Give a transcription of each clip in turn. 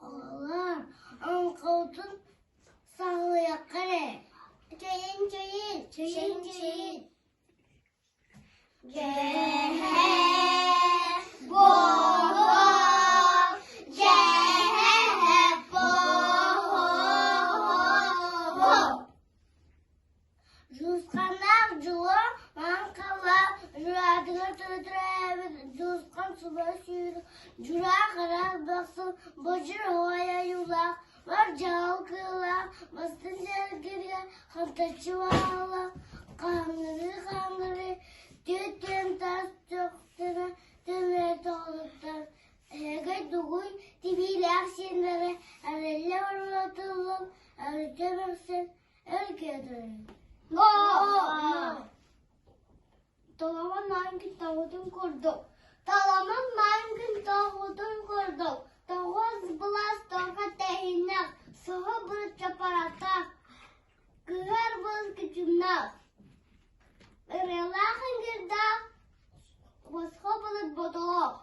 Оҕолор, оҥхоутун саҕалыахха эрэ. Чэйин, чэйин, чэйин, чэйин. Дьэһэ буолуо, дьэһэ буолуо. Дьуусханнаах дьулуо маҥхалаах дьураатыгар төрөөбүт дьуусхан суба сүүрүк дьураа хараах бахсым бочур оһуой ойуулаах бар дьаһал кыылаах бастыҥ сэргиргэ хантаччы баалаах хаҥырыы-хаҥырыы түөт-түөн таас чохтуна төннөрө тоҕолуттар эһэгэй дугуй тибиилээх сиэннэрэ эрэллэ орулатыллан өрүтэ мөхсөн Таламан маҥкын тоҕотун курдук, таламан маҥкын тоҕотун курдук, тоҕус былас тоҕо тэһииннэх, соһо былыт чапаратаах, кыһар былыт кычымнаах, ырыалаах ыҥыырдаах, босхо былыт бодолоох,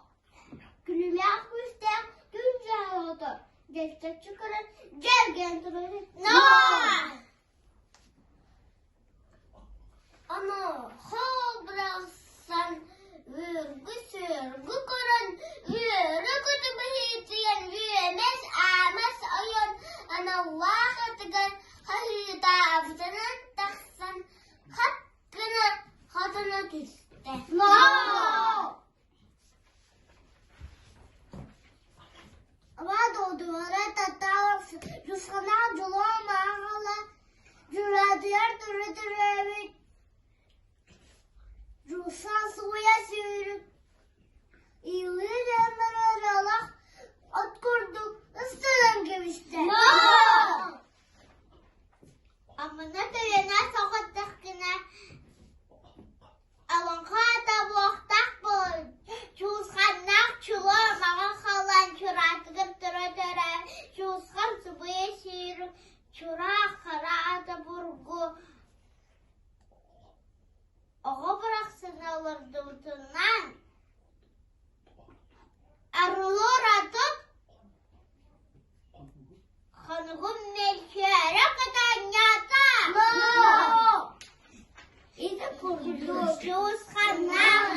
күлүмээх күүстээх күн дьаһал ото, дьэлтэччи көрөн дьэргэн турар. Аны хол бырахсан үөргү-сүөргү көрөн, үөрэ-көтө быһыытыйан үөмэс-аамас ойон аналлаах атыгар хаһыытаабытынан тахсан хат гына хатана түстэ. Дьураатыгар тура төрөөбүт Дьулсан сууйа сүүрүк Иилиир ыамнара ырыалаах от курдук ыстаран кэбистэ. Амына төлөнө соҕотохкуна Олоҥхо аата буохтаах буолан, чуусханнаах чулуо маҥан халлаан чураатыгар тура-тура чуусхан субуйа сиир чураах хара ата бургу оҕо барахсаны олордубутунан арыллар атып Хонугум мөлчөөрө кытаанньаата. Ити курдук чуусханнаах.